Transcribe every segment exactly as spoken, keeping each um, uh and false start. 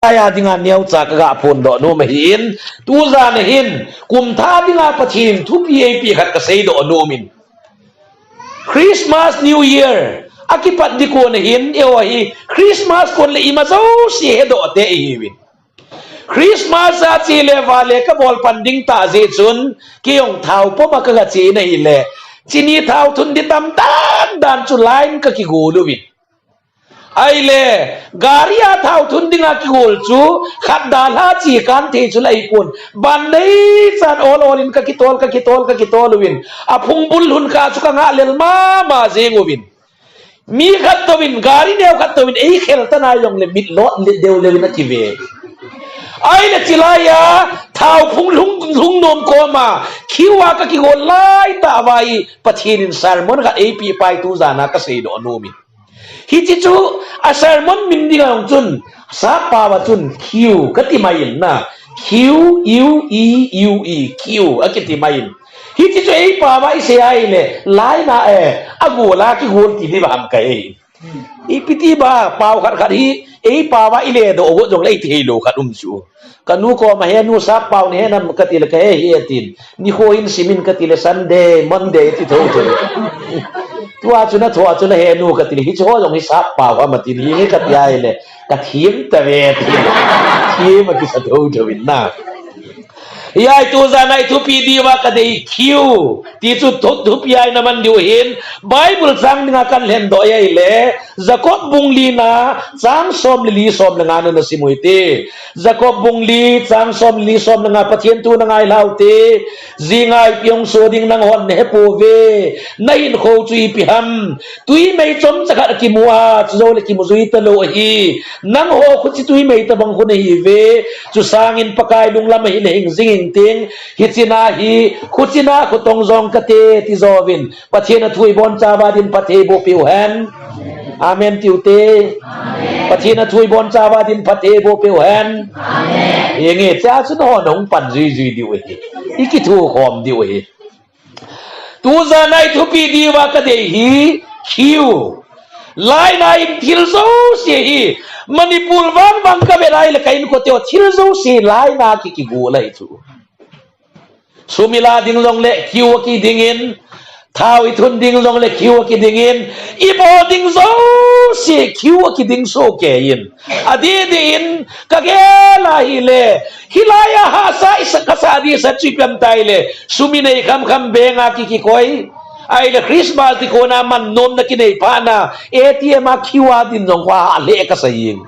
Aya dinga neocha kaga phondoh nom ahin, tujan a hin, kumthah dinga Pathen in thupi eipeh khat kaseidoh nom in. Christmas, New Year, akipat ding kon a hin, eiho hi, Christmas kon le ima jouse hedoh te ihiuvin. Christmas a che le vale kabol pan ding tah jeh chun, kei jong thao pump a kaga che in ahile, chini thao thun ding tamtah dan chu line kakigol uvin. Ahile, gari a thao thun dinga kigol chu, khat dalha che kan thei chu la ahipon. Ban neichan ol ol in kakitol, kakitol, kakitol uvin. Aphung bul lhun kah chu kangah lel mama jeng uvin. Mi khat touvin, gari neo khat touvin, eikhel tan ahi jongle mit lot le deu leu in akive. Ahile chilai a, thao phung lhung, lhung nom koma, queue a kakigol laitah uva hi, Pathen in sermon khat eipeh pai tujan a kaseidoh nom in. Hiche chu a sermon min dinga jong chun, sap pao a chun queue kati mai in na. Q U E U E, queue akiti mai in. Hiche chu eipao a isei ahile, line a, eh, agol a kigol ti diu ham kahe. Ipi ti ba, pao khat khat hi, eipao a iledoh got jongle ithei lou khat um chu. Kanu koma, he nu, sap pao nahe nam katile kahe hi atin. Nikho hin sim in katile Sunday, Monday ti thou thou. Tua chu nathoh a chu nahe nu katile, hiche ho jong hi sap pao ham atin, hinge kati ahile, kathem tave atin. Them akisa thou thou in na. Hijeh a tujan a ithupi diuva kadei queue ti chu thu, thupi a ina man diu ahin, Bible chang dinga kan lhendoh ahile, Jacob bung li na, chang som le li, som le nga na nasim u hite. Jacob bung li, chang som le li, som le nga, Pathen thu nangai lhau hite. Jinga ipi hung soh ding nanghon nahepouve. Nahinkho chu ipi ham? Twimei chomcha khat akimu a, chujouleh kimu jui talou ahi. Nangho khu chu twimei tobang khu nahiuve. Chusangin Pakai lunglam ahile hing jing inting. Hichena hi, khuchena khutong jong kate, ti jouvin. Pathen a thu ibonchauva din phattheiboh peuhen. Amen tiu hite. Pathen a thu ibonchauva din phattheiboh peuhen. Henge, chea chu nahon hung pan jui jui diu ahi. Ikithukhom diu ahi. Tujan a ithupi diuva kadei hi, queue. Line a in thil jouse hi, Manipur vang vang kavet ahile ka inkote ho thil jouse line a ki, kigol ahi chu. Sum ila ding jongle queue a kiding in, thao ithun ding jongle queue a kiding in, ibol ding jouse queue a kiding sohkei in. Adeh deh in, kagel ahile, hilai a hahsa isa kasah ding sa chu ipi ham itile, sum inei kham kham bank a ki, kikoi. Ahile Christmas ding kona man nomna kinei phat na, A T M a queue a ding jong khu ahah lheh kasa jeng.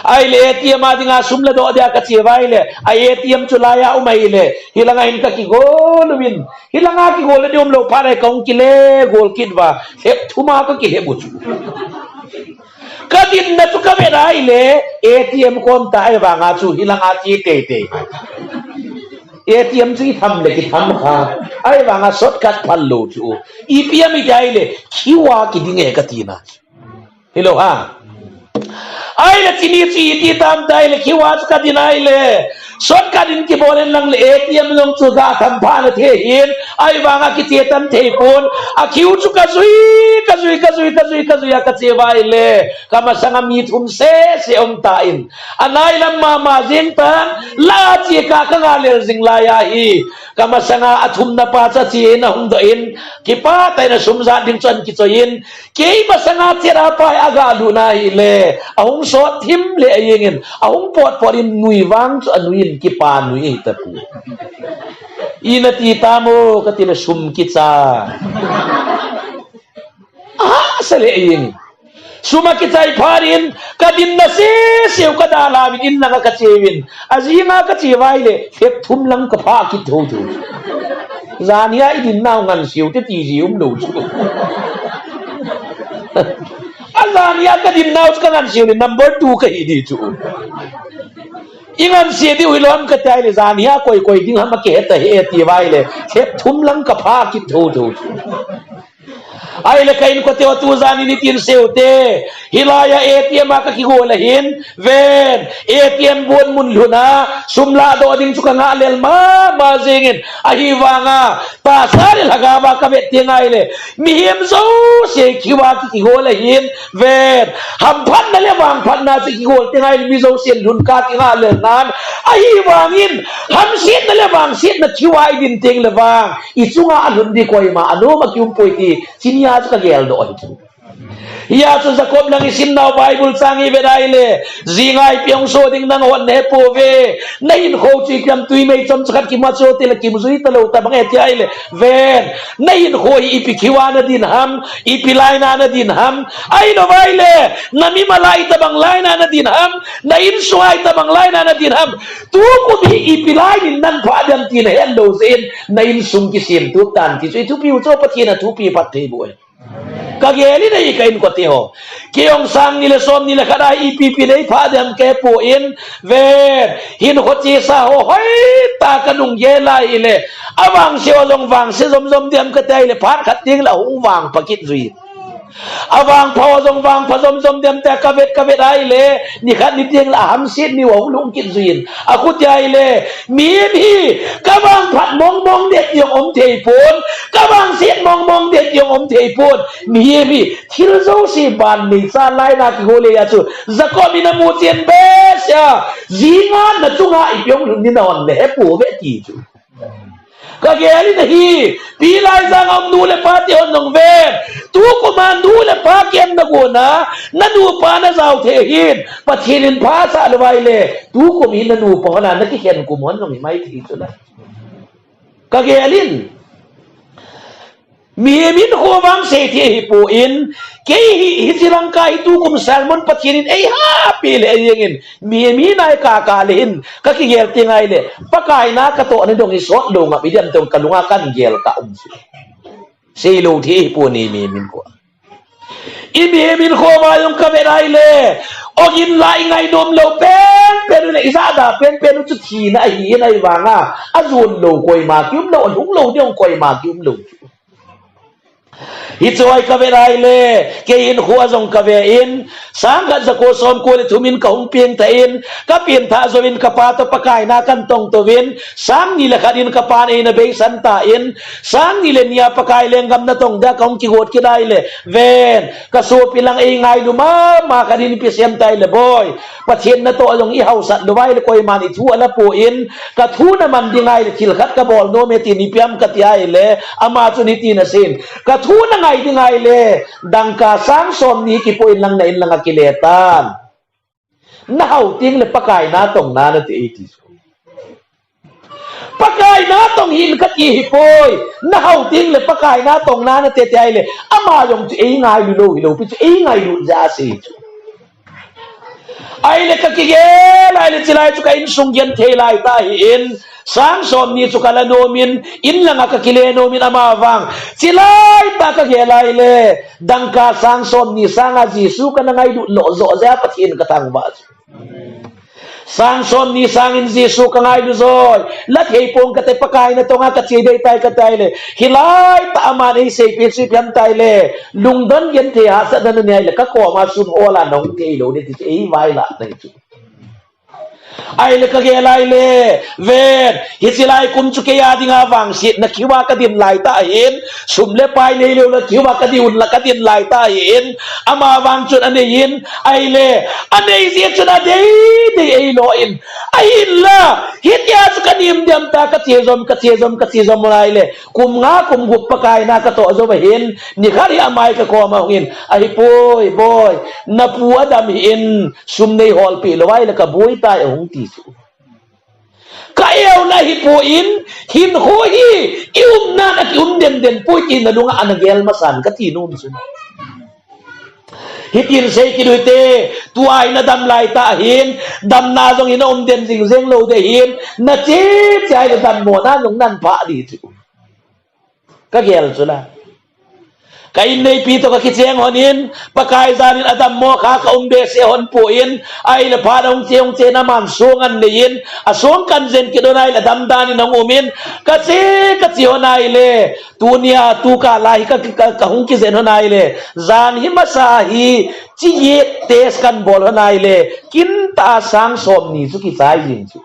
Ahile A T M a dinga sum ladoh dia kache uva ahile, a A T M chu lai a um ahile, hilanga hin kakigol uvin. Hilanga kigol le ding umlou phat a hi kahung kile gol kit uva, lhep thum a kakilhep u chu. Kadinna chu kavet ahile, A T M kom tah ahivanga chu hilanga che teitei. A T M chu itham le kitham kha. Ahivanga shortcut phal lou chu. Ipi ham iti ahile, queue a kiding e katina. Hilou ham. Ahile chini chu iti tam tia ahile queue a chu kading ahile. Shortcut in kibol in lang le A T M jong chu ga tham pha na thei hin. Ahivanga kiche tan thei pon. A queue chu kajui, kajui, kajui, kajui, kajui a kache uva ahile. Kamasanga mi thum sese um tan. Anai lam mama jeng tan. La che kah kanga lel jing lai ahi. Kamasanga athumna pa chu ache in ahung doh in. Kipah tah in asum jat ding chu ahin kichoi in. Kei masanga chet a pai aga lut na ahile, ahung sot thim le ajing in, ahung pot pot in nui vang chu anui in kipa nui ahi tapoi. Ina ti tam o, katile sum kicha. Ahahsa le ajing in. Sum akichai phat in, kadinna seseu kadalha uvin, in langa kache uvin. Ajinga kache uva ahile, lhep thum lang kapha kit thou thou. Janhi a idinna u nganseu te ti ji umlou chu. Ajanhi a kadinna u chu kanganseu le number two kahi di chu. Inganse diu hilou ham kati ahile janhi a koi koi ding ham akihe tahih e ti uva ahile, lhep thum lang kapha kit thou thou chu. Ahile ka inkote ho, tujan in itin seute. Hilai a A T M a ka kigol ahin. Ven. A T M booth mun lhun a sum ladoh ding chu ka ngah lel mama jingin. Ahivanga tahsa le lhagao a ka vet teng ahile, mihem jouse queue a ki, kigol ahin. Ven. Hamphatna le vangphatna chu kigol teng ahile mi jousen lhun ka kingah lel nan. Ahivangin hamsetna le vangsetna queue a idin teng le vang, ichunga alhun di koima anom a kium poi ti chinia chu ka geldoh ahi chu. Hia chu Jacob lang isimnau Bible chang ivet ahile, jinga ipi hung so ding nang hon nahepouve. Na hinkho chu ipi ham, twi mei chomcha khat kimacho tile kimjui talou tabang e ti ahile. Ven, na hinkho hi ipi queue a nadin ham, ipi line a nadin ham. Ahilou ahile, na mimal a itobang line a nadin ham, na insung a itobang line a nadin ham. Tukum hi ipi line in naphah dem ti nahet lou jeh in, na insung kisemtup tan ti chu ithupiu chu Pathen in athupi phatthei bou ahi. Ka gel in ahi ka inkote ho. Kei jong sang ni le som ni le khat a ipi ipi nei phah dem kahepon, ven, hinkho chesa ho hoitah ka nung gel ahile, avangse ho jong vangse jomjom dem kati ahile, phat khat teng le ahung vangpha kit jui. Avangpha ho jong vangpha jomjom dem tia ka vet ka vet ahile, nikhat niteng le ahamset niu ahung lhung kit jui in. Akhuti ahile, mihem hi ka vangphat mongmong det jong um thei pon, ka vangset mongmong det jong um thei pon. Mihem hi thil jouse ban neicha line a kigol e a chu. Jacob in amu chen behseh a, jinga nachunga ipi hung lhun ding nahon nahepouve ti chu. Ka gel in ahi, Pilaijang a um nu le pa te hon jong ven. Tukum a nu le pa ken nagona, na nupa najao thei ahin, Pathen in phasah lou ahile, tukum hi na nupa hon a nakikhen kum hon jong himai thei chu la. Ka gel in. Mihem hinkho vang seithei ahipon, kei hi, hiche Lamka hi tukum sermon Pathen in eihapeh le jengin, mihem hina hi kaka le hin, ka kigel teng ahile, Pakai na katohna dong hi sot lou ngap idem ti jong ka lunga kan gel ka um chu. Seilou thei ahipon mihem hinkho. I mihem hinkho va jong ka vet ahile, ogin la ingainom lou penpen u le ijahda penpen u chu thina ahi in, ahivanga ajon lou koima kium lou, alhung lou ding koima kium lou. Hiche hi ka vet ahile, kei hinkho a jong ka ve in, sangkhat jako somko le thum in ka hung pengthah in, ka pengthah jouvin ka pa toh Pakai na kan tongtouvin, sang ni le khat in ka pan eina beisan tan, sang ni le ni a Pakai lenggam natong dia ka hung kigot kit ahile, ven, ka sopi lang eingailu mama khat in ipi asei em ti ahile, Boi, Pathen natoh jong ihaosat lou ahile koiman ithu ala pon, ka thu naman ding ahile thil khat ka bol nom e tin ipi ham kati ahile, ama chun hitin asei in, ka thu nangai ding ahile, dangka sang somni kipoh in lang na in langa kile tan. Nahao teng le Pakai natong nanate e ti chu. Pakai natong hih in kati ahipoi. Nahao teng le Pakai natong nanate ti ahile, ama jong chu eingailu lou hilou pi chu, eingailut jeh a asei chu. Ahile ka kigel ahile, chulai chu ka insung genthei lai tah ahin, sang somni chu ka la nom in, in langa ka kile nom in, ama vang chulai tah ka gel ahile, dangka sang somni sanga Jesu kana ngailut lou joh jeh a Pathen ka thangvah chu. Sang somni sangin Jesu ka ngailu joi, la thei pong kate, Pakai natonga ka che dei tai kati ahile, hilai tah a aman eiseipeh chu ipi ham ti ahile, lungdon genthei hahsatna nanei ahile, ka koma sun hol a nahung thei lou ding ti chu eivailah na hi chu. Ahile ka gel ahile, ven, hiche lai kum chu kei a dinga vangsetna queue a ka din lai tah ahin, sum le pai neilou le queue a ka din la ka din lai tah ahin, ama vang chun anei in, ahile, anei jeh chun adei dei eilo in, ahinla, hitia chu ka nem dem ta, ka che jom, ka che jom, ka che jom ahile, kum nga kum gup Pakai na ka toh jou ahin, nikhat hi ama hi ka koma hung in, ahipoi, Boi, na pu adam hih in, sum nei holpeh lou ahile ka boi tai ahung ti chu. Ka euna ahipon, hinkho hi i umnan a ki um denden poi ti na lunga ana gel masan kati nom chu. Hitin sei kit uhite, tua hi nadam lai tah ahin, damna jong hi na um den jing jeng lou ding ahin, na che che ahile dammona jong nan phah ding chu. Ka gel chu la. Ka inneipi toh ka kicheng hon in, Pakai jan in adam mo kha ka um behseh hon poi, ahile phat hung che hung che na man song an nei in, a song kan jen kit hon ahile adam dan in hung um in, ka che, ka che hon ahile, tunia, tu kah lai hi ka, ka, ka hung kijen hon ahile, jan hi masa hi, chi ye test kan bol hon ahile, kin ta sang som ni chu kichai jing chu.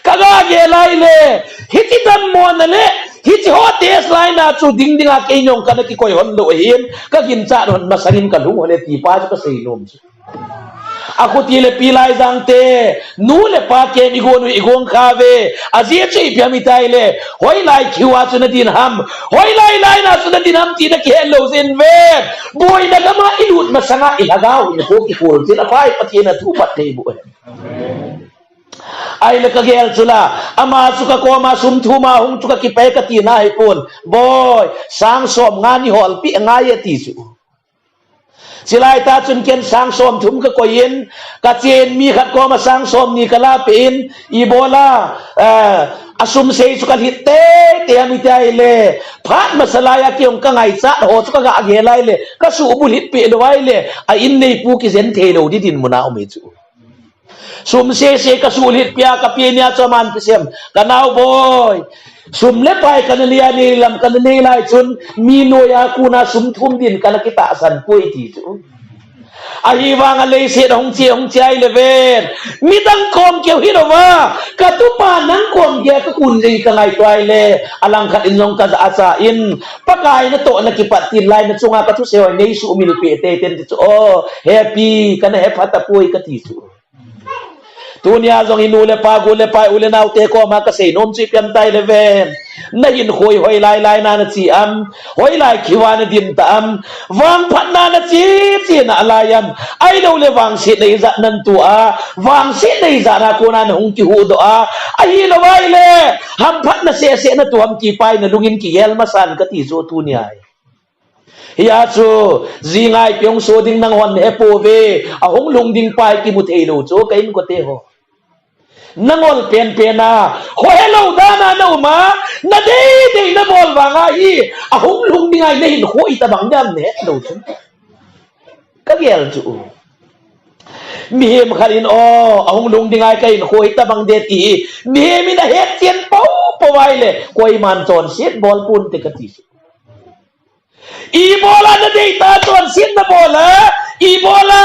Ka ga gel ahile, hichi dammo na le, hichi ho test lai na chu ding ding a kei jong kana kikoi hon lou hin, ka ginchat hon masang in ka lhung hon e ti pa chu ka sei nom chu. A khuti le pi lai jang te, nu le pa kem i gon u i gong kha ve, a jia chu ipi ham i tai le, hoilai khiu a chu na din ham, hoilai lai na chu na din ham ti na kihe lou jin ve, boina gam a i lut masang a i lhagao in ko kikol jin a pai Pathen a thu phat thei bu. Ahile ka gel chu la, ama chu ka koma sum thum a hung chu ka kipei ka ti na hi pon. Boi, sang som nga ni hol pi ngai e ti chu. Chilai ta chun ken sang som thum ka koi in, ka chen mi khat koma sang som ni ka la pe in, i bola, eh, a sum sei chu ka hit te, te ami te ahile, phat masa lai a kiong ka ngaichat ho chu ka ga gel ahile, ka su bu hit pe lou ahile, a inneipu kijen thei lou di din mun a um hi chu. Sum sese ka sulhit pia ka pi nia chu aman kisem. Ka nau boi. Sum le pai kana nei a nei lam kana nei lai chun mi noiya kona sum thum din kana kitahsan poi ti chu. Ahivang a leiset hung che hung che ahile ven. Midang kom keu hi lou va. Ka tupa nang kom gei a ka kun jeng ka ngaito ahile. Alangkhat in jong ka ja a cha in. Pakai natoh na kipat tin lai na chunga ka thusei hoi nei sumil pe te ten ti chu. Oh, happy, kana he phat a poi ka ti chu. Tunia jong i nu le pa, gu le pa, u le nau te koma ka sei nom chu ipi ham tai le ven. Na hinkho hi hoilai lai na na chi am, hoilai khiu a na din ta am, vangphatna na chi chi na a lai am, ahilou le vangsetna ijat nan tu a, vangsetna ijat na kona na hung kihuhdoh a, ahilou ahile, hamphatna sese na tu ham ti pa hi na lung in kigel masan ka ti chu tunia hi. Hia chu, jingai pia hung so ding nang hon he pouve, ahung lhung ding pa hi kimu thei lou chu, ka inkote ho. Na ngol penpen a, ho he lou dan a na um a, na deidei na bol vang a hi, ahung lhung ding a hi na hinkho hi tabang dam na het lou chu. Ka gel chu. Mihem khat in, o, ahung lhung ding a hi ka hinkho hi tabang de ti hi, mihem in a het chen pou pou ahile, koiman chonset bol pon te ka ti chu. Ibola na deitah a chonset na bol a, ibola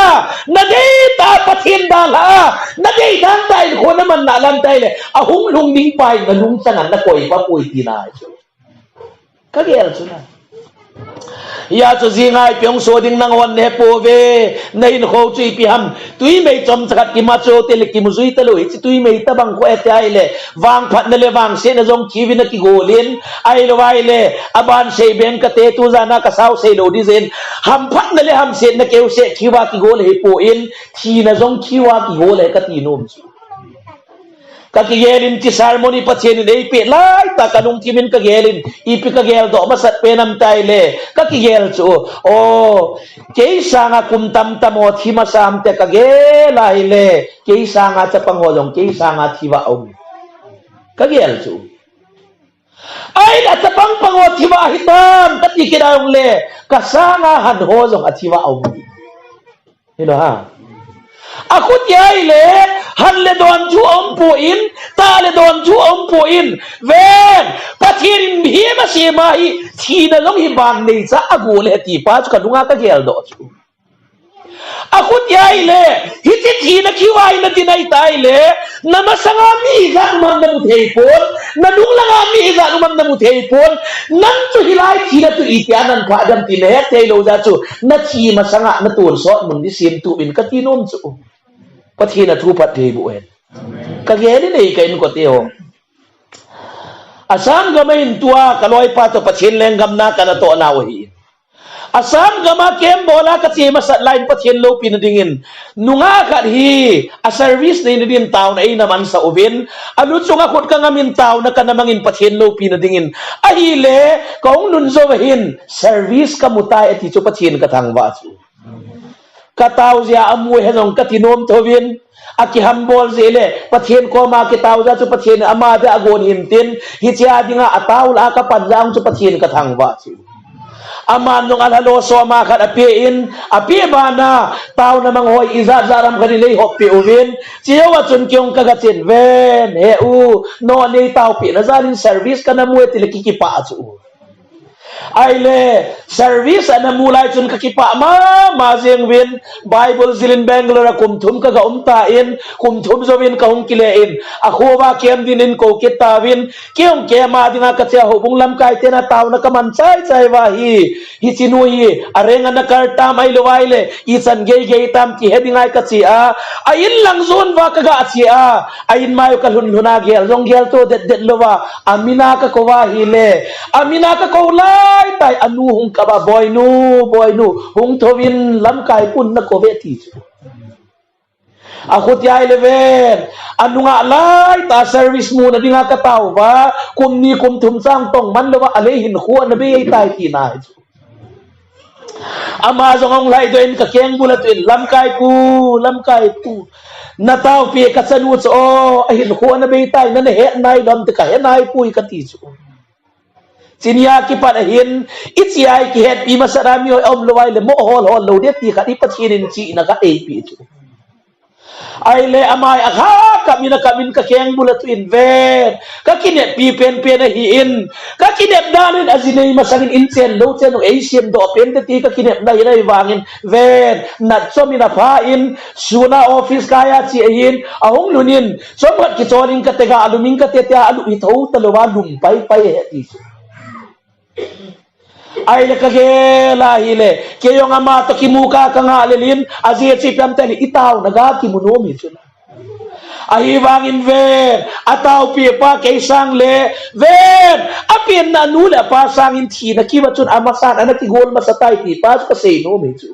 na deitah a Pathen dalha a, na dei dan tah in kho na man na lam tah le, ahung lhung ding pa hi na lungchang a na koi pa poi tina chu. Ka gel chu na. Hia chu jingai pia hung so ding nang hon he pouve, na hinkho chu ipi ham. Tui mei chomcha khat kimu chu te le kimu jui ta lou, hichi tui mei tabang kho e te ahile, vangphatna le vangsetna jong khiu in a kigol in, ahilou ahile, aban sei beng ka te tu jan a ka sao sei lou di jin, hamphatna le hamsetna keu seh khiu a kigol hi pon, thina jong khiu a kigol e ka ti nom chu. Ka kigel in chi sermon hi Pathen in ei pe lai ta ka lungthim in ka gel in, ipi ka geldoh masat pen ham tai le, ka kigel chu, o, kei sanga kum tamtam ho thi masa ham te ka gel ahile, kei sanga chapang ho jong kei sanga thi va um. Ka gel chu. Ahile chapang pang ho thi va hi tam, ka ti kit a jong le, ka sanga han ho jong a thi va um. Hilo ha. A khuti ahile, han le don chu um pon, ta le don chu um pon, ven, Pathen in mihem a sem a hi, thina jong hi ban nei cha a gol e ti pa chu ka lunga ka geldoh chu. A khuti ahile, hichi thina khiu a hi na ti nai ta ahile, na masanga mi ijat um ham na mu thei pon, na nung langa mi ijat um ham na mu thei pon, nang chu hilai thina tu itia nan pha dam ti na het thei lou jeh chu, na thi masanga na tonsot mun di sem tu in ka ti nom chu. Pathen a thu phat thei bu hen. Ka gel in ei ka inkote ho. Assam gam a hin tua ka loipa toh Pathen lenggam na ka natoh nau ahi. Assam gam a camp bol a ka che masat lai in Pathen loupina dingin nungah khat hi a service neina din taona eina mansah uvin, a nu chunga khut ka ngam in taona ka na mang in Pathen loupina dingin. Ahile, ka hung nung jou a hin service ka mu tai ati chu Pathen ka thangvah chu. Ka tao jeh a amu ahi jong ka ti nom tho vin, a kihambol jeh le, Pathen koma kitao jeh chu Pathen in ama dia agon hin tin, hichea dinga atao lah a ka pan jeh a chu Pathen ka thangvah chu. Aman jong alha lo soma khat ape in, ape bana, taona mang hoi ijat jat ham khat in eihop peh uvin, chejouva chun kei jong kaga chen ven, he u, nangho nei taopeh na jal in service kana mu e tile kei kipah chu. Ahile, service ana mu lai chun kakipah mama jeng uvin, Bible jilin Bangalore a kum thum kaga um tan, kum thum jouvin kahung kile in, akhoa kem dingin kou kit tauvin, kei jong kem a dinga kache a houbung lamkai tena taona kaman chai chai uva hi, hiche nu hi, areng ana kal tam ahilou ahile, ichan gei gei tam ti he ding ahi kache a, a in lang jon uva kaga che a, a in mai u kalhun lhun a gel jong gel to det det louva, amin a kakou ahile, amin a kakou lai tai, anu hung kap a, boinu, boinu, hung thouvin lamkai pun nakou ve ti chu. Akhutia ahile ven, anunga lai ta service muna dinga katao uva, kum ni kum thum chang tong man louva, alei hinkho ana bei tai tina hi chu. Ama jong ahung lhaidoh in kakeng bula tun, lamkai pu, lamkai pu, nataopeh kachanu chu o, ahinkho ana bei tai, nana het nai lou ham ti kahe nai poi kati chu. Chunia kipat ahin, iche a ikihetpi masat a mi hoi aum lou ahile, mo hol hol lou ding ti khat hi Pathen in chihna khat eipeh chu. Ahile ama hi akha kap in akap in kakeng bula tun ven, kakineppi penpen ahin, kakinep dan in aji nei masangin in chen lou chen u eisemdoh pente ti kakinepna ahin ahivangin ven, nat chom in apha in, sun a office kai a che ahin, ahung lhun in, chomkhat kichol in kate ga, alum in kate tia, alup hi thou talouva, lum pai pai ahi ti chu. Ahile kagel a ahile, kei jong ama toh kimu ka kangah lel in, ajeh chu ipi ham itile, itaona ga kimu nom hi chu. Ahivangin ven, ataopeh pa kei sang le, ven, apenna anu le apa sangin thina kiva chun amasan ana kigol masa tai ti pa chu kasei nom hi chu.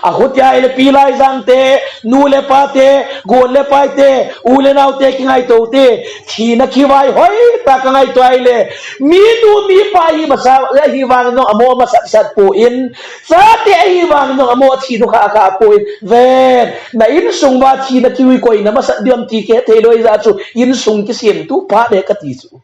Akhutia ahile pi lai jang te, nu le pa te, gon le pai te, u le nao te, kingaito te, thina kivai hoitah kangaito ahile, minu mipa hi masa, ahivangin jong amo masat sat poi, chate ahivangin jong amo thi nu kha kha poi, ven, na insung uva thina kiui koi na masat diu ham ti kihethei lou jeh chu, insung kisemtu phat e kati chu.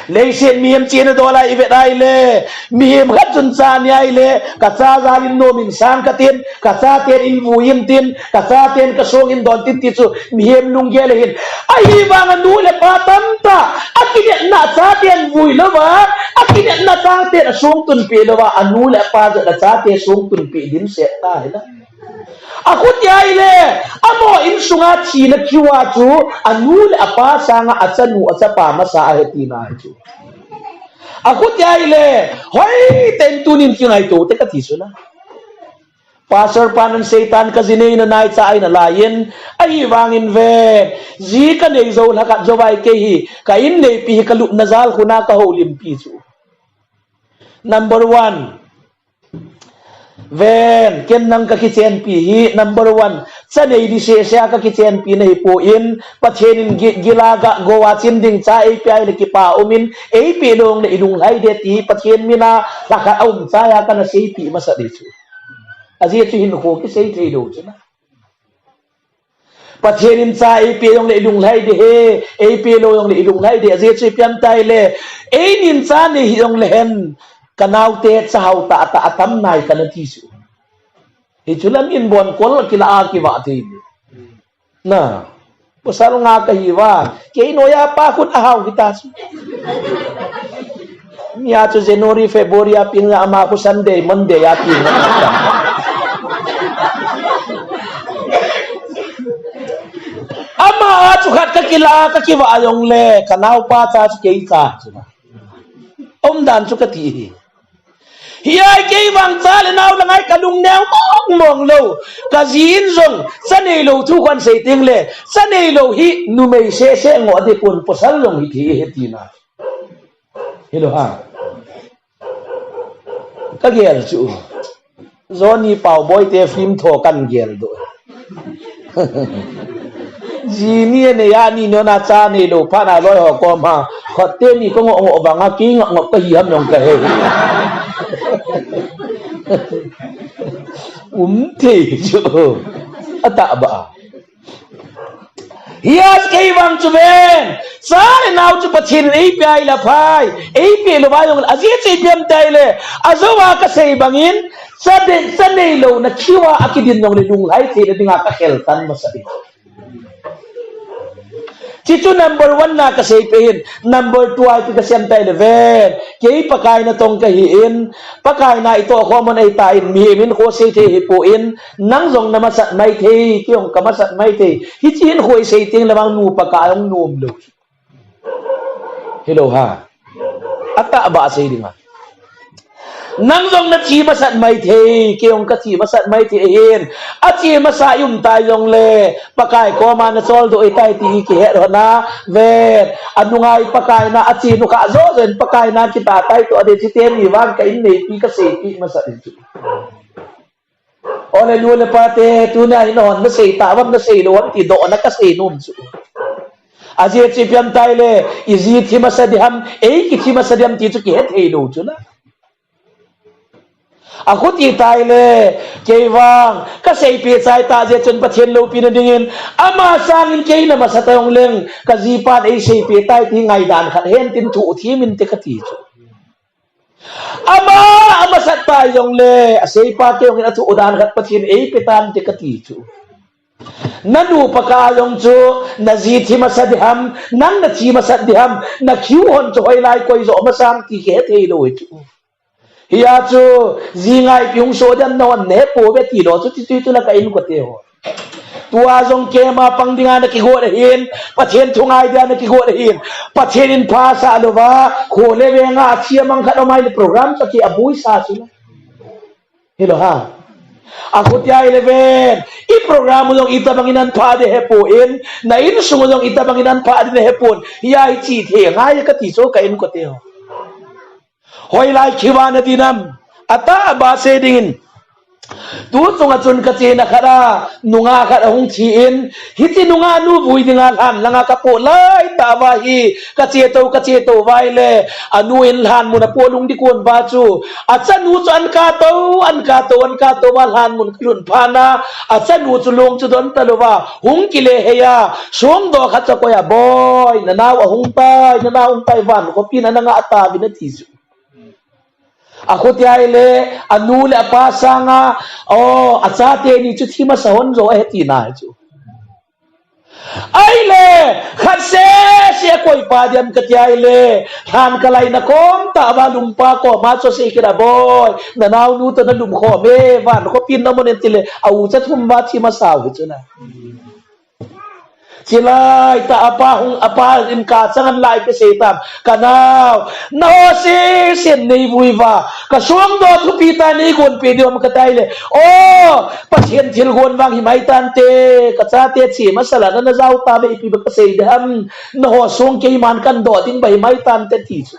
Leiset mihem chena dol a ivet ahile, mihem khat chun cha anei ahile, kacha jal in nom in sang katin, kachaten in vui intin, kachaten kasong in don tin ti chu, mihem lunggel ahin. Ahivang anu le apa tamtah, akinepna achaten vui louva, akinepna achaten asong tunpeh louva, anu le apa jong achate song tunpeh dimset tahina. Akhutia ahile, amo insunga thina kiu a chu, anu le apa sanga achanu achapa masa ahi tina ahi chu. Akhutia ahile, hoitah in tunin kingaito te kati chu na. Pastor pan aseitan kaji nei na naicha ahi nalaiyin, ahivangin ven, ji kanei jou lhakhat jouvai kei hi, ka in neipi hi kalupna jalkhun a kahoulimpi chu. Number one, ven, ken nang kakichenpi hi, number one, cha nei di sese a kakichenpi na hipon, Pathen in gi-, gila ga, go a chin ding cha eipeh ahile kipa umin, eipeh lou jongle ilunglhai ding ti hi, Pathen mina lhakhat aum chai a kana seipeh masa ding chu. Ajeh chu hinkho kisei thei lou chu na. Pathen in cha eipeh jongle ilunglhai ding ahi, eipeh lou jongle ilunglhai ding, ajeh chu ipi ham itile, einin cha nei hih jongle hen, kanaote cha hao tah tah atam nai kana ti chu. Hichu la min bon kol kila a kivah thei. Na, pasal nga kahiuva, kei noiya pa khut ahao hita chu. Mia chu January, February a peng a, ama khu Sunday, Monday a peng a. Ama a chu khat kakila, kakivah jongle, kanaopa cha chu kei cha chu. Umdan chu kati hi. Hiya kei vang cha le nao la ngai kalung neo mong mong lou. Kaji in jong, cha neilou thu kahin sei teng le, cha neilou hi, numei sese ngoh ding pon pasal jong hithei ahi tina. Hilou ham. Kagel chu. Johnny Pau Boite film tho kahin geldoh. Ji ni anei a ni nona cha neilou phat na loi ho koma. Khote ni kangoh ngoh vanga kei ngah ngop kahi ham jong kahe. Um thei chu. Atah ba. Hia kei vang chu ven. Cha le nau chu Pathen in eipeh a ahile aphai. Eipeh lou va jong le, ajeh chu ipi ham itile, ajou a kasei bangin, cha de, cha neilou na khiu a akidin jong le lunglhai theina dinga kakhel tan masa ding. Hichu number one na kasei peh in, number two a ipi kasei em itile ven. Kei Pakai natong kahi in, Pakai na itoh khom un ahitan, mihem in kho sei thei hipon, nang jong namasat maithei, kei jong kamasat maithei. Hiche in kho isei teng le vang nupa kah jong nom lou. Hilou ham. Atah beh sei ding a. Nang jong nathi masat maithei, kei jong kathi masat maithei ahin. Athi masa i um ta jong le, Pakai koma nachol doh ahitai ti kihet lhon a, ven. Anunga hi Pakai na athi nu kha jo jo in Pakai na kitah tai toh adeh chite ni vang ka in neipi kaseipi masat in chu. Ole nu le pa te, tunia hin hon nasei ta vam nasei lou ham ti dohna kasei nom chu. Ajeh chu ipi ham itile, iji thi masa ding ham, ei kithi masa ding ham ti chu kihe thei lou chu na. Akhuti tile, kei vang, kaseipeh chai ta jeh chun Pathen loupina dingin, ama sangin kei namasa ta jong leng, kajipan eiseipeh tai ti ngaidan khat hen tin thu thim inte kati chu. Ama, amasat tai jong le, aseipa kei jong in athu dan khat Pathen eipeh tante kati chu. Nanupa kah jong chu, naji thi masa ding ham, nang nathi masat ding ham, nakhiu hon chu hoilai koi jo masang ti kihe thei lou chu. Hia chu, ji ngai pi hung so ding ham nahon nahe pouve ti lou chu, ti chu, tu la ka inkote ho. Tua jong keima pang dinga nakigot ahin, Pathen thu ngai dinga nakigot ahin, Pathen in phasah louva, kho le venga athi amang khat amai le program chu ki abuisa chu la. Hilou ham. Akhuti ahile ven, i program u jong itobang in ahin phah ding hepon, na insung u jong itobang in ahin phah ding hepon, hia hiche thei ngai kati chu ka inkote ho. Hoilai khiu a nadin ham, atah beh sei dingin. Tu chunga chun kachena khat a, nungah khat ahung thi in, hiche nungah nu vui dinga lhan langa kapoh lai tah uva hi, kache tou, kache tou uva ahile, anu in lhan mun apoh lungdih kon uva chu, achanu chu ahin kah tou, ahin kah tou, ahin kah tou uva lhan mun kalhun phat na, achanu chu long chu don talouva, hung kile hei a, songdoh khat chu akoi a, Boi, nanao ahung tai, nanao ahung tai, van khopin ana ngah tauvin ati chu. Akhuti ahile, anu le apa sanga, o, achate ni chu thi masa hon jo ahi tina chu. Ahile, khat sese akoipa ding ham kati ahile, lhan kalaina kom tah uva lumpa koma chu asei kit a, Boi, nanaonu toh nalum khom e, van khopin namun in tile, a ucha thum uva thi masa u hi chu na. Chilai tah apa hung, apa in kachang an lai pe sei tam. Kanao, naho sesen neivui uva, kasongdoh thupi tah neigonpeh diu ham kati ahile, o, Pathen thilgon vang himai tante, kachate che masa la nana jao tauve, ipi bep kasei ding ham, naho song keiman kahin doh ding bep himai tante ti chu.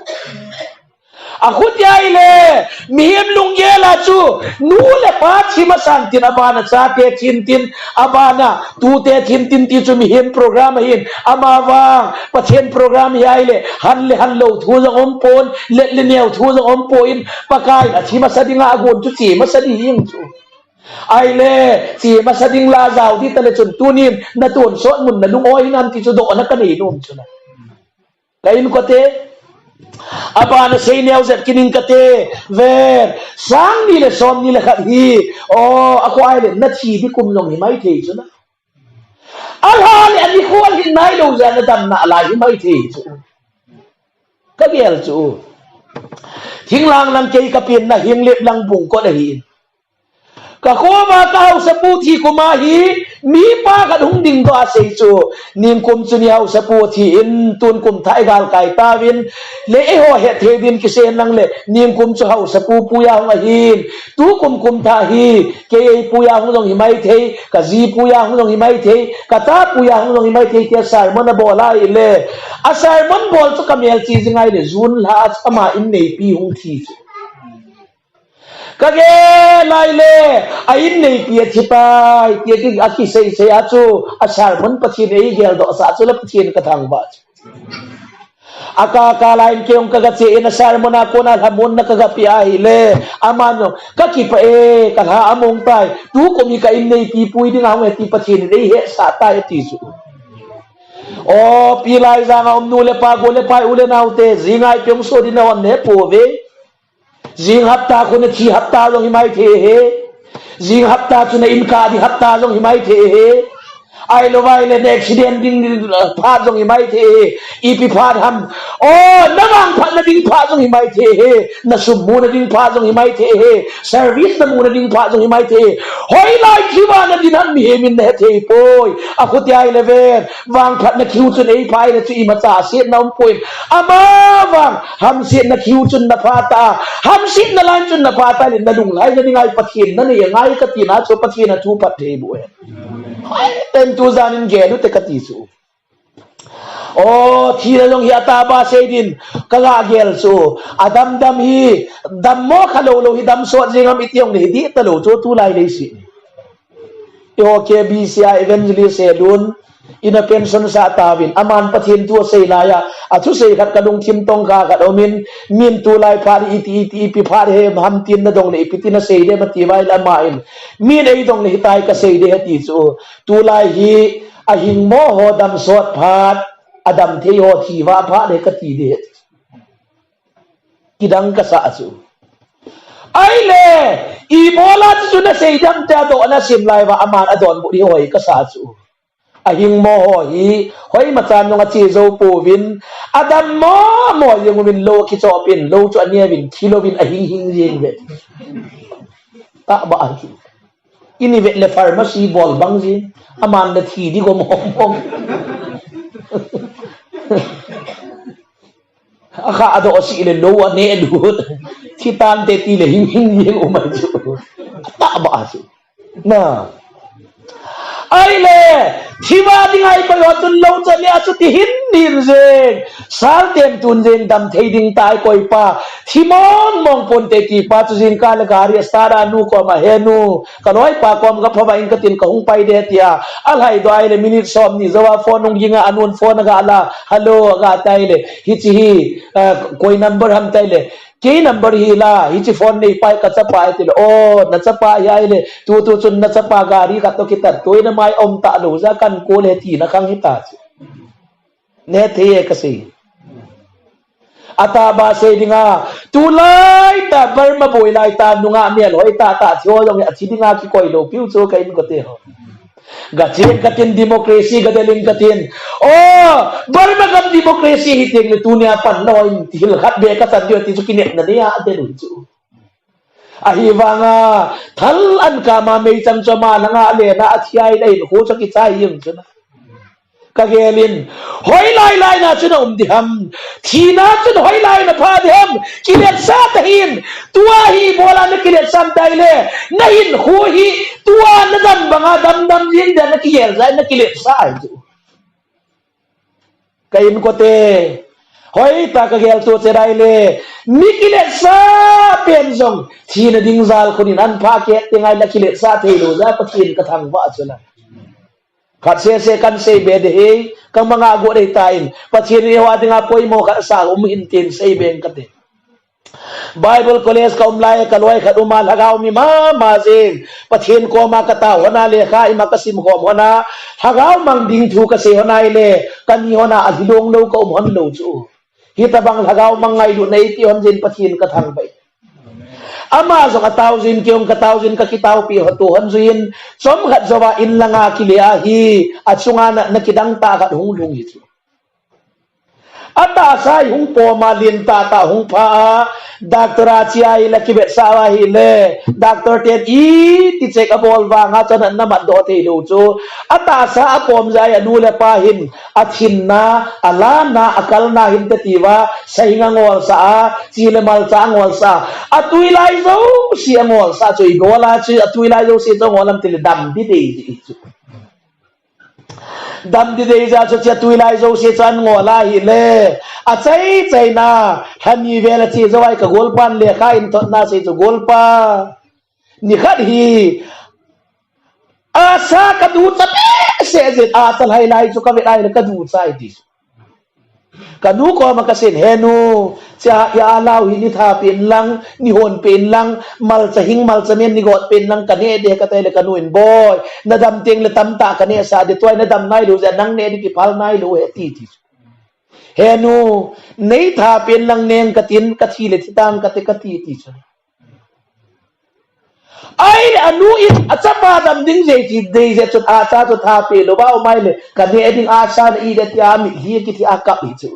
Akhuti ahile, mihem lunggel a chu, nu le pa thi masan tin abana chate thin tin, abana tute thin tin ti chu mihem program ahin, amavang, Pathen program hi ahile, han le han lou thu jong umpon, let le neo thu jong umpon, Pakai in athi masa dinga agon chu che masa ding chu. Ahile, che masa ding la jao ding tale chun tunin, natonsot mun nalung oi hinam ti chu dohna kanei nom chu na. Ka inkote, abana sei neo jep kit ing kate, ven, sang ni le som ni le khat hi, o, akoi le nathi ding kum jong himai thei chu na. Alha le ani khol hin nailou jeh a nadamna alai himai thei chu. Kagel chu. Thinglhang lang kei kapen na, hinglep lang bungkot ahi. Kakhoma kahaosapu thi kum a hi, mipa khat hung dingdoh a asei chu, ningkum chu ni haosapu thi in, tun kum thah igalkai tauvin, le eiho hetthei din kisei lang le, ningkum chu haosapu puiya hung ahin, tukum kum thah hi, kei eipuiya hung jong himai thei, kaji puiya hung jong himai thei, kata puiya hung jong himai thei, tia sermon abol ahile, a sermon bol chu kamelchih jing ahile, June lha a ama inneipi hung thi chu. Kagel ahile, a inneipi athi tai, tia ki, akiseisei a chu, a sermon Pathen in eigeldoh sah chu la Pathen kathangvah chu. Akaka lain kei jong kagache in a sermon a kona lhamonna kagapeh ahile, aman jong, kakipah e, kalha among tai, tukum hi ka inneipi pui dinga hung e ti Pathen in eihetsah tai ati chu. O, Pilaijang a um nu le pa, go le pai, u le nao te, jing a ipi hung soh ding nahon nahepouve. Jing hapta khu nathi hapta jong himai thei e. Jing hapta chu na in kah ding hapta jong himai thei e. Ahilou vai le na accident ding, ding, uh, phat jong himai thei e. Ipi phat ham. O, na vangphatna ding phat jong himai thei e. Na sum muna ding phat jong himai thei e. Service na muna ding phat jong himai thei e. Hoilai thivah nadin ham mihem in nahethei poi. Akhutia ahile ven. Vangphatna kiu chun eipha ahile chu imacha asetna umpoi. Amavang hamsetna kiu chun napha ta. Hamsetna lai chun napha ta le nalunglhaina dinga Pathen nanei angai katina chu Pathen athu phatthei boh hen. Hoiten tujan in gel ute kati chu. O, thina jong hi atahbeh sei din kagah gel chu. Adamdam hi, dammo khalou lou hi damsot jeng ham iti jongle hi dih talou chu tulai leiset. Eiho K B C a evangelist Helun, ina pension sah tauvin, aman Pathen thu asei laiya, athusei khat kalungthim tongkha khat aumin, min tulai phat iti, iti, ipi phat hi ham tin nadong le ipi tin asei dem ati vai le aman, min eidong le hitia kasei ding ati chu, tulai hi ahingmo ho damsot phat, adamthei ho thivah phat hi kati ding ati. Kidang kasah chu. Ahile, ibola chu nasei dem tia dohna sim lai uva aman adonbut hi hoi kasah chu. Ahingmo ho hi, hoimachan jong ache jou pouvin, adammo mo jeng uvin lou akichop in, lou chu aneuvin, thilouvin ahing hing jeng uve. Tahbeh chu. Ini vet le pharmacy bol bang jeng, aman le thi ding gom hom hom. Akha adoh sih le lou aneh lut. Thi tante ti le hing hing jeng umai chu. Atahbeh chu. Na. Ahile, thivah dinga ipai ho chun lou chu aneh a chu ti hin hin jeng. Sal tem tun jeng damthei ding tai koipa. Thi mong mong ponte tipa chu jingkah le gari start a nu koma he nu. Kaloipa kom kaphah vah in katin kahung pai ding tia. Alhaidoh ahile minute somni jouva phone hung ging a anun phone aga la. Hello, aga tai le. Hiche hi, ah, koi number ham tai le. Kei number hi la, hiche phone neipa hi kachapa ahi tile. O, nachapa ahi ahile. Tutu chun nachapa gari khat toh kitat toh in amai um talou jeh a kan call e tina khang hita chu. Nehthei e kasei. Atahbeh sei dinga, tulai tah Burma boi lai tah nungah melhoi tah tah thi ho jong athi dinga kikoi lou piu chu ka inkote ho. Gachen katin democracy gadel in katin. O, Burma gam democracy hiteng le tunia pan lou in hil khat beh kachan diu ti chu kinepna nei a del u chu. Ahivanga, thal an kama meichang chu ama langa lena athi ahile ahinkho chu kichai jeng chu na. Kagel in, hoilai lai na chu na um ding ham. Thina chun hoilai na pha ding ham. Kiletsah tahih in, tua hi ibola nakiletsah tai le. Nahinkho hi, tua nadam banga damdam jeng dia nakigel jeh a nakiletsah ahi chu. Ka inkote, hoitah kagel tu che dai le, mi kiletsah pen jong, thina ding jal khun in an pha keh teng ahile kiletsah thei lou jeh a Pathen kathangvah chu la. Khat sese kan sei be ding hi, ka manga go dei tan, Pathen in eiho dinga poimo khat sa um hin tin sei beng kate. Bible College ka um lai, ka loi khat um a, lhagao mi mama jeng. Pathen koma ka tao hon a, lekha ima ka sim khom hon a, lhagao mang ding thu ka sei hon a ahile, ka ni hon a, alhilong lou ka um hon lou chu. Hitabang lhagao mang ngailutna eipeh hon jeh in Pathen ka thangvah e. Ama jong atao jeh in, kei jong ka tao jeh in, ka kitaopi ho to hon jeh in, chomkhat jouva in langa kile ahi, achunga natna kidang tah khat hung lhung hi chu. Atahsa hi hung pom a, lin tahtah hung pha a, doctor a che ahile, kivetsah ahile, doctor ten iti check abol vanga chu anatna matdoh thei lou chu. Atahsa apom jeh a anu le apa hin, athinna, alanna, akalna hinte tiuva, sahing angolsah a, chi le malcha angolsah a, atui lai jouse angolsah chu, ibola chu, atui lai jouse chu angol ham tile dam didei dei chu. Dam didei jeh a chu hiche atui lai jouse chu angol ahile. Achai chaina, lhani vel ache jou a hi ka golpan lekha in thotna sei chu golpa. Nikhat hi, asa ka ducha behseh jeh in, asa lhai lai chu ka vet ahile ka ducha ahi ti chu. Kanu koma kasen, "He nu, cha ya alau hi ni tha pen lang, ni hon pen lang, malcha hing malcha men ni got pen lang, kaneh ding kahi," kati le kanu in, "Boi, nadam teng le tamtah kaneh sah ding, tua nadam nailou jeh a nang neh ding kiphal nailou ahi," ati ti chu. "He nu, nei tha pen lang neng katin, kathi le thi tang kate," kati ti chu. Ahile anu in achapa dam ding jeh ti dei jeh chun acha chu tha pelou va um ahile, "Kaneh ding acha na i de," tia mitlhi kiti a kap hi chu.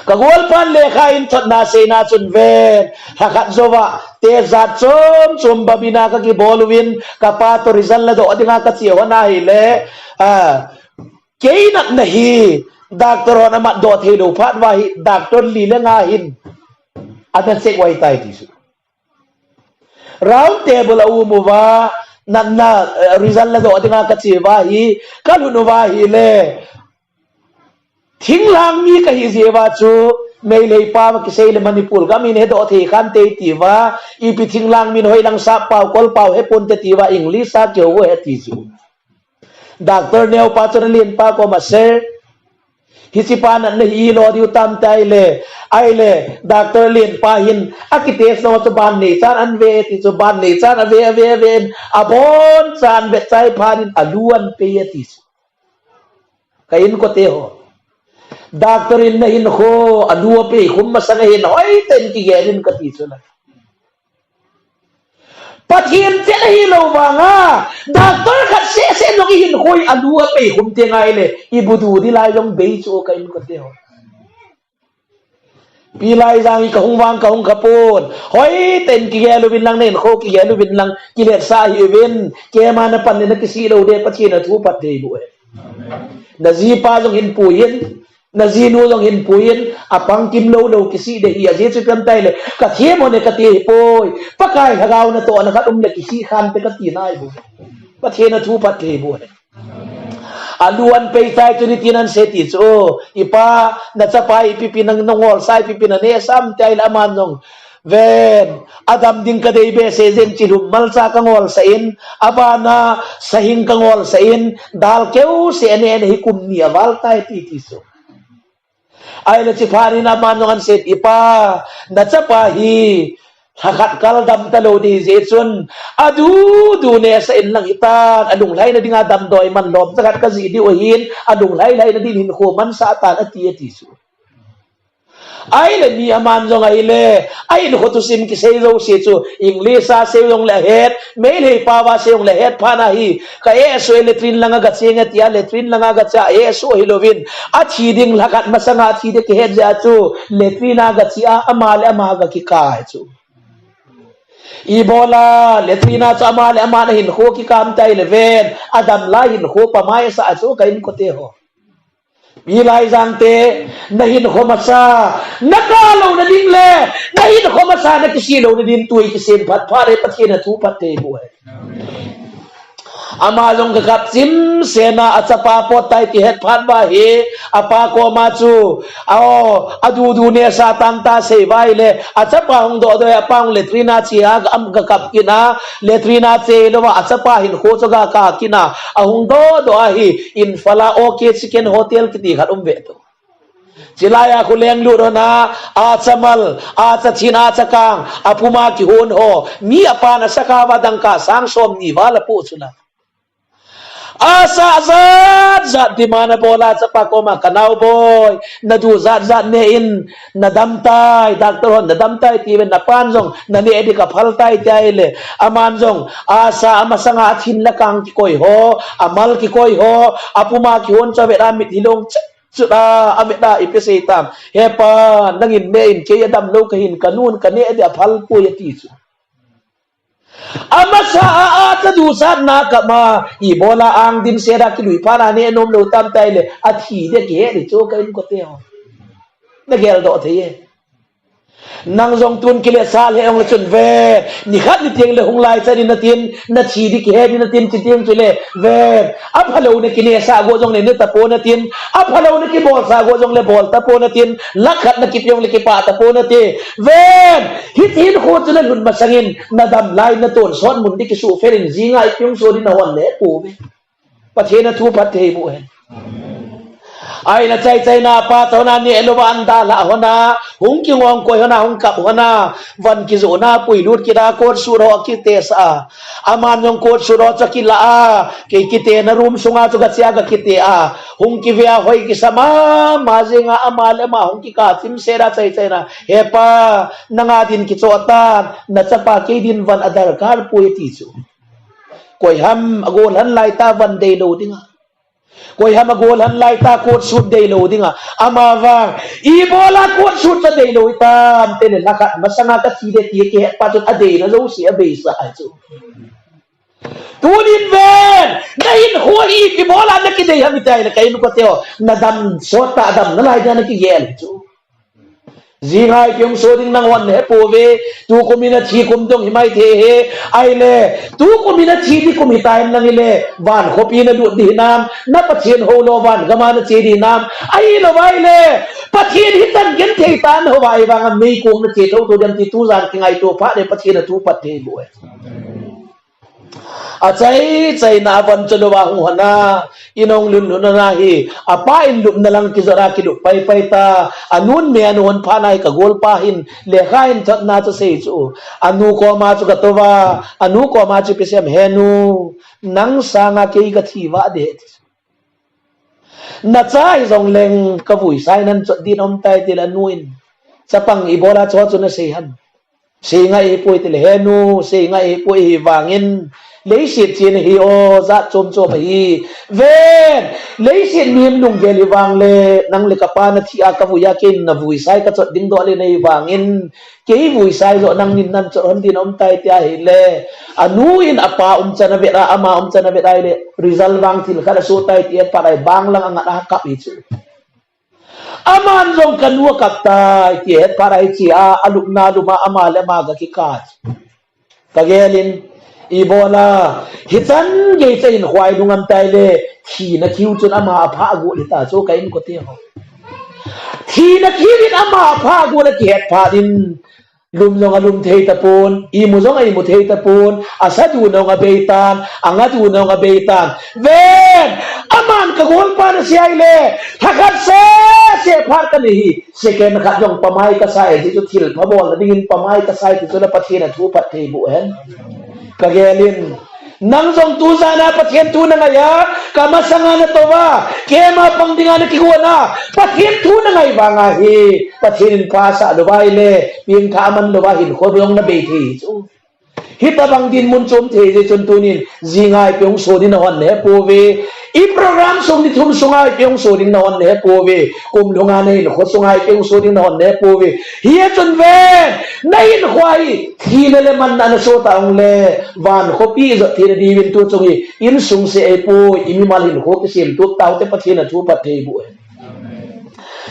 Ka golpan lekha in thotna seina chun ven, lhakhat jouva test jat chom chom babina kakibol uvin, kapa toh result ladoh dinga kache hon ahile, a, kei natna hi doctor hon amatdoh theilou phat uva hi, doctor li le nga hin ana check uva tai ti chu. Round table a um uva, natna, eh, result ladoh dinga kache uva hi, kalhun uva ahile, thinglhang mi kahi jeh uva chu, Meitei pao a kisei le Manipur gam in hedoh thei khante tiuva, ipi thinglhang min hoilang sap pao, kol pao heponte tiuva, English a kihou uve ti chu. Doctor neo pa chun alen pa koma, "Sir, hiche pa natna hi lo diu tam tai le," ahile, doctor alen pa hin, "Akitest lou chu ban nei chan an ve," ti chu, ban nei chan ave, ave, ave in, abon chan ve chai phat in alu an pei ati chu. Ka inkote ho. Doctor in nahinkho, alu apei khum masang ahin, hoiten kigel in kati chu la. Pathen chet ahilou vanga, doctor khat seh seh jong ihinkho hi alu apei khum teng ahile, ibu du ding lai jong bei chu ka inkote ho. Pi Laijang hi kahung vang kahung khapon. Hoiten kigel uvin lang, nahinkho kigel uvin lang, kiletsah hih uvin. Keima napan le nakisih lou ding, Pathen athu phatthei boh hen. Najipa jong hin pui in. Najinu jong hin pui in, apang kim lou lou kisih ding ahi, ajeh chu ipi ham itile, kathem hon e kati ahipoi. Pakai Lhagao natohna khat um le kisih khante kati nai bou. Pathen athu phatthei boh hen. Alu an pei tai chu nitin an sei ti chu, "O, ipa, nachapa ipi pi nang nangol sa, ipi pi naneh sa ham itile," aman jong, "Ven, adam ding kadei behseh jeh in chilhum malcha kangol sah in, abana sahing kangol sah in, dal keu seh aneh in hi kum ni aval tai," ti ti chu. Ahile chuphat in aman jong an sei, "Ipa, nachapa hi lhakhat kal dam talou ding jeh chun, adu du neh sah in lang hitan, alunglhaina dinga damdoi man lom jakhat kajih diu ahin, alunglhai lhaina din hinkho mansah tan," ati, ati chu. Ahile mi aman jong ahile, ahinkho thusim kisei jouse chu, English a sei jong le ahet, Meitei pao a sei jong le ahet phat na hi, "Ka eh suh e, latrine langa gacheng e," tia latrine langa gache a eh suh ahilouvin, athi ding lhakhat masanga athi ding kihet jeh a chu, latrine a gache a, ama le ama gakikah ahi chu. Ibola latrine a chu ama le ama nahinkho kikah ham itile ven, adam lai hinkho pamai asah chu ka inkote ho. Pi Laijang te, nahinkho masa, nakah louna ding le, nahinkho masa, nakisih louna ding tui kisem phat phat le Pathen athu phatthei boh hen. Ama jong kakap chimsena, achapa pot tai ti het phat uva hi, apa koma chu, "O, adu du neh sah tan," tia asei uva ahile, achapa hung doh doh e, apa hung latrine a che a, am kakap kit a, latrine a che louva, achapa hinkho chu gakah kit a, ahung doh doh ahi, Imphal a OK Chicken Hotel kiti khat um ve tu. Chulai a kholeng lut hon a, acha mal, acha thin, acha kang, apuma kihon ho, mi apan asakah uva dangka sang som ni val apoh chu la. Asah jat jat demand abol a, achapa koma, "Ka nao boi, nadu jat jat neh in, nadam tai, doctor hon nadam tai tiuvin, napan jong naneh ding kaphal tai," tia ahile, aman jong, asa amasanga athin le akang kikoi ho, amal kikoi ho, apuma kihon chu avet a mitlhi long chut chut a, avet a ipi asei tam. "He pa, nangin neh in, kei adamlou kahin, kanun kaneh ding aphal poi," ati chu. Amasa a, acha du jat na kap ma, ibola ang dimset a kilui phat a neh nom lou tam itile, athi ding kihe ding chu ka inkote ho. Nagel doh thei e. Nang jong tun kiletsah le ong le chun ve, nikhat niteng le hung lai chan in natin, nathi ding kihe ding natin, chuteng chule, ve, aphalou nakinesah go jong le ne tapon natin, aphalou nakibolsah go jong le bol tapon natin, lakh khat nakip jong le kipah tapon nati. Ve, hitin kho chu nalhun masangin, nadam lai natonsot mun ding kisuhfel in jinga ipi hung so ding nahon le pouve. Pathen athu phatthei boh hen. Ai na chai chai na pa chona ni elo ba anda la hona, hung kingong koi hona, hung kap hona, van kijo na pui lut kida kot su ro kite sa. Aman jong kot su ro cha kila a, kei kite na room sunga chu ka chia ka kite a. Hung kivia hoi kisama, ma jinga ama le ama hung kika chim se da chai chai na. He pa, nanga din kicho tan, na chapa kei din van a darkar pui ti chu. Koi ham a gol han lai ta van dei lo dinga. Koi ham a gol han lai ta kot sut dei lo dinga. Ama vang, ibola kot sut cha dei lo i tam te le lakhat masanga ka thi de ti ke pa chu a dei na lo si a bei sa ai chu. Tunin ven, na in ho i ibola na kidei ham i tai le ka in ko teo, na dam sot ta dam na lai da na kigel chu. Jingai piung so ding nang hon he pove, tu kum in a thi kum dong hi mai the he, ai le, tu kum in a thi di kum hi ta em nang i le, van khopi na lut di nam, na Pathian ho lo van gama na che di nam, ai lo vai le, Pathian hi tan gen thei tan ho vai vang a mei kong na che tho to dem ti tu jan kingai to pha le Pathian a tu pat thei bo e. A chai chai na van chalo va hung hana, in ong lun lun na hi, a pa in lup na lang ki zara ki lup pai pai ta, a nun me a nun pha nai ka gol pa hin, le kha in thot na chu sei chu, a nu ko ma chu ka to va, a nu ko ma chu pe sem he nu, nang sanga kei ka thi va de. Na cha hi jong leng ka vui sai nan chot din om tai ti la nu in, chapang ibola cho chu na sei han. Sei ngai hi poi ti le he nu, sei ngai hi poi hi vangin, leiset chin hi o, zat chom chom hi. Ven, leiset mi lunggel hi vang le, nang le ka pa na thi a ka vui a ken na vui sai ka chot ding do le nei vangin, kei vui sai jo nang nin nan chot hon din om tai ti a hi le, a nu in a pa um chan a vet a, ama um chan a vet a hi le, result vang thil khat a so tai ti a pa lai bang lang a ngat a kap hi chu. Aman jong ka nu a kap tai, ti het pha rai chi a, a lupna luma ama le ama ga ki ka. Ka gelin, ibola, hichan gei cha in khwai lungam tai le, thina kiu chun ama a pha gu le ta chu ka in ko te ho. Thina kiu in ama a pha gu le ki het pha din. Lum jong a lum thei tapon, imu jong a imu thei tapon, a sa du nong a bei tan, a nga du nong a bei tan. Ven, aman ka golpa na siai le, thakhat se, se phat ka ni hi, second khat jong pamai ka sai, ti chu thil pha bol na dingin pamai ka sai, ti chu la Pathian a thu phat thei bu hen. Ka gelin, nang jong tu jana Pathian thu na ngai a, ka masanga na to va, kema pang dinga na kigon a, Pathian thu na ngai vanga hi, Pathian in pha sa lo vai le, piang tha man lo va hin kho jong na bei thei chu. Hita bang din mun chom thei je chun tunin, jingai pe hung so din na hon ne po ve. I program sung ni thum sungai pe hung so din na hon ne po ve. Kum lunga na in kho sungai pe hung so din na hon ne po ve. Hi a chun ve, na in khwai, Thina le manna na so ta ong le, van khopi jot thina diuvin tu chung hi, insung se ei poi, i mimal hin kho kisem tup tau te Pathian a thu phat thei bu e.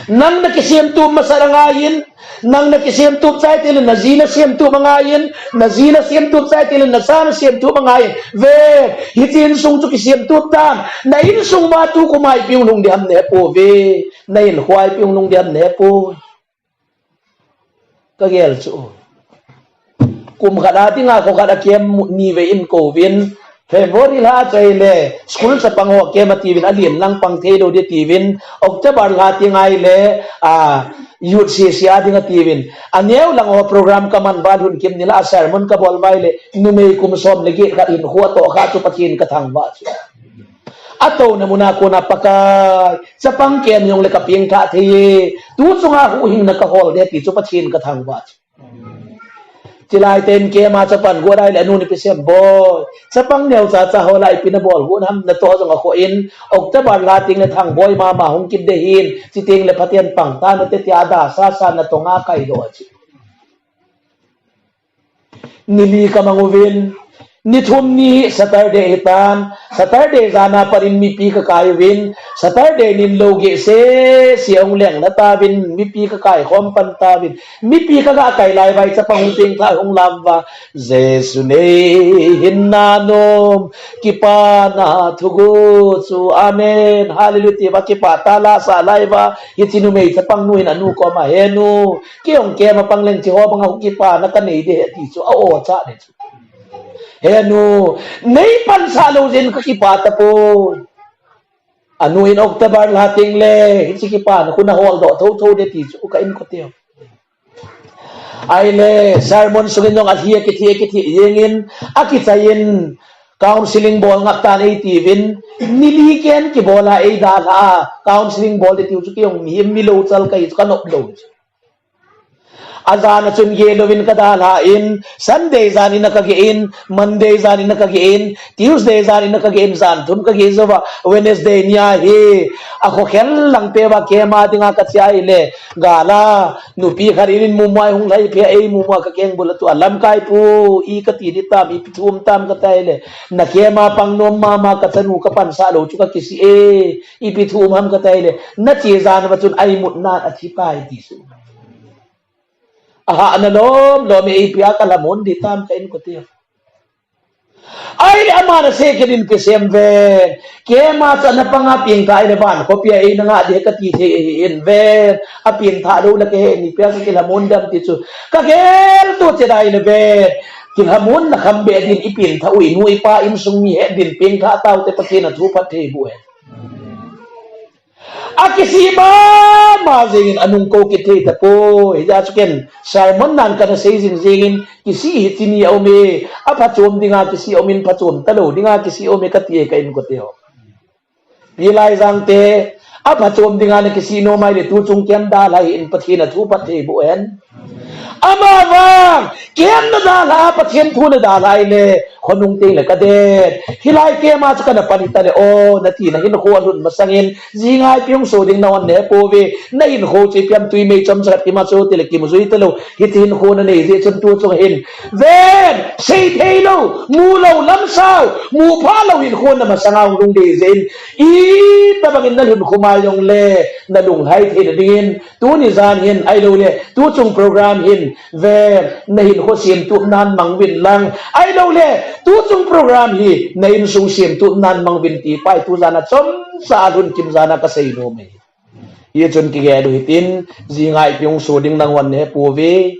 Nang na kisem tup masa ra ngai in, nang na kisem tup chai te le na ji na sem tup ngai in, na ji na sem tup chai te le na cha na sem tup ngai in. Ve, hiti insung chu kisem tup tan, na insung ma tu ko mai piu nung di ham ne po ve, na in khwai piu nung di ham ne po. Ka gel chu. Kum khat a dinga kho khat a kem ni ve in ko vin. February la chai le school chapang ho kem a ti vin a lien lang pang thei lo di ti vin. October la ti ngai le a youth C C a ding a ti vin. A neo lang ho program ka man val hun kim ni la a sermon ka bol vai le numei kum som le get khat in kho to kha chu Pathian ka thangvah chu. A to na muna kona Pakai, chapang kem jong le ka piang tha thei e, tu chunga huhhingna ka hol de ti chu Pathian ka thangvah chu. Chilai ten kema chapan go dai le anu ni pisem boi. Chapang neo cha cha ho lai pi na bol go nam na to jong a kho in, October la ting le thang boi mama hung kit de hin, chi ting le Pathian pang ta na te tia da sa sa na to nga kai do chi. Ni li ka mang uvin, ni thum ni Saturday hitan, Saturday jana parin mipi ka kai uvin, Saturday nin lo ge se, se ong leng na tavin, mipi ka kai khom pan tavin, mipi ka ga kai lai vai chapang hung ting tha hung lam va, Jesu nei hin na nom, kipa na thugu chu, amen, hallelujah, ti va kipa ta la sa lai va, hi chi numei chapang nu hin anu koma he nu, Kei ong kema pang leng chi ho banga hung kipa na ka nei de he ti chu a o cha de chu. He nu, nei pan sa lo jin ka kipa tapoi. Anu in October lha teng le, hiche kipana khu na holdoh thotho ding ti chu ka inkote u. Ahile, sermon sungin jong athi, akithi, akithi jengin, akichaiyin, counseling bol ngap tan eitiuvin, ni li ken kibol a eidalha a, counseling bol ding tiu chu kei jong mi, mi lou chal kahi chu kanop lou chu. Ajan a chun gel louvin kadalhan, Sunday jan in a kageh in, Monday jan in a kageh in, Tuesday jan in a kageh in, jan thum kageh jouva, Wednesday nia hi, akhokhel lang peuva camp a dinga kache ahile, gal a, nupi khat in in mumai hung lhai phe, ei mumai kakeng bul a tua, lamkai pu, i kati ding tam, ipi thu um tam kati ahile, na camp a pang nom mama kachanu kapansah lou chu kakisih e, ipi thu um ham kati ahile, nache jan uva chun a imut nan athi pai ti chu. Ahahna lom lom e, ipi a kalhamon ding tam ka inkote u. Ahile ama nasei kit in Pi Semven. Camp a chu ana panga pengthah ahile van khopi a eina ngah ding kati thei ahin ven. Apengthah lou le kahe ni ipi a kakilhamon ding ham ti chu. Kagel to chet ahile ven. Kilhamon na kham be din ipengthah u inu ipa insung mi het din pengthah taute Pathen a thu phatthei boh hen. Akisih mama jengin anung kou kit thei tapoi. Hijeh chun ken sermon nan kana sei jing jengin kisih hi chini aum e. Aphachom dinga kisih aum in phachom talou dinga kisih aum e kati e ka inkote u. Pi Laijang te, aphachom dinga nakisih nom ahile tuchung camp dalha hih in Pathen a thu phatthei boh hen. Amavang, camp nadalha, Pathen thu nadalha ahile, khonung teng le kaden. Hilai camp a chu kana pan hita le, o, nati nahinkho alhun masangin, jinga ipi hung so ding nahon nahe pouve, nahinkho chu ipi ham twi mei chomcha khat kimacho tile kimu jui talou, hiti hinkho nanei jeh chun tuchung hin. Ven, seithei lou, mu lou, lamsao, mu pha lou hinkho namasanga hung lhung ding jeh in, itobangin nalhun khum a jongle, nalunglhai theina dingin, tuni jan hin, ahilouleh, tuchung program hin, ven, nahinkho semtup nan mangvin lang. Ahilouleh, tuchung program hi, na insung semtup nan mangvin ti pai tujan a chomcha alhun kim jan a kasei nom e. Hichun kigel u hitin, jinga ipi hung so ding nahon nahe pouve.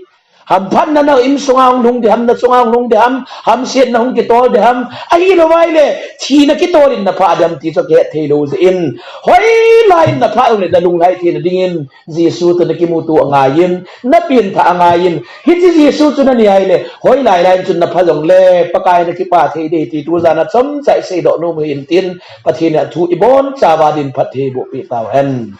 Hamphatna na insunga hung lhung ding ham, nachunga hung lhung ding ham, hamsetna hung kitol ding ham. Ahilou vaile, thina kitol in naphah ding ham ti chu akihet thei lou jeh in. Hoilai in naphah jongle nalunglhai theina dingin. Jesu toh nakimuto angaiyin, napengthah angaiyin, hiche Jesu chu nanei ahile, hoilai lai in chun napha jongle, Pakai nakipah thei ding ti tujan a chomcha iseidoh nom u hintin, Pathen in athu ibonchauva din phatthei boh peh tauhen.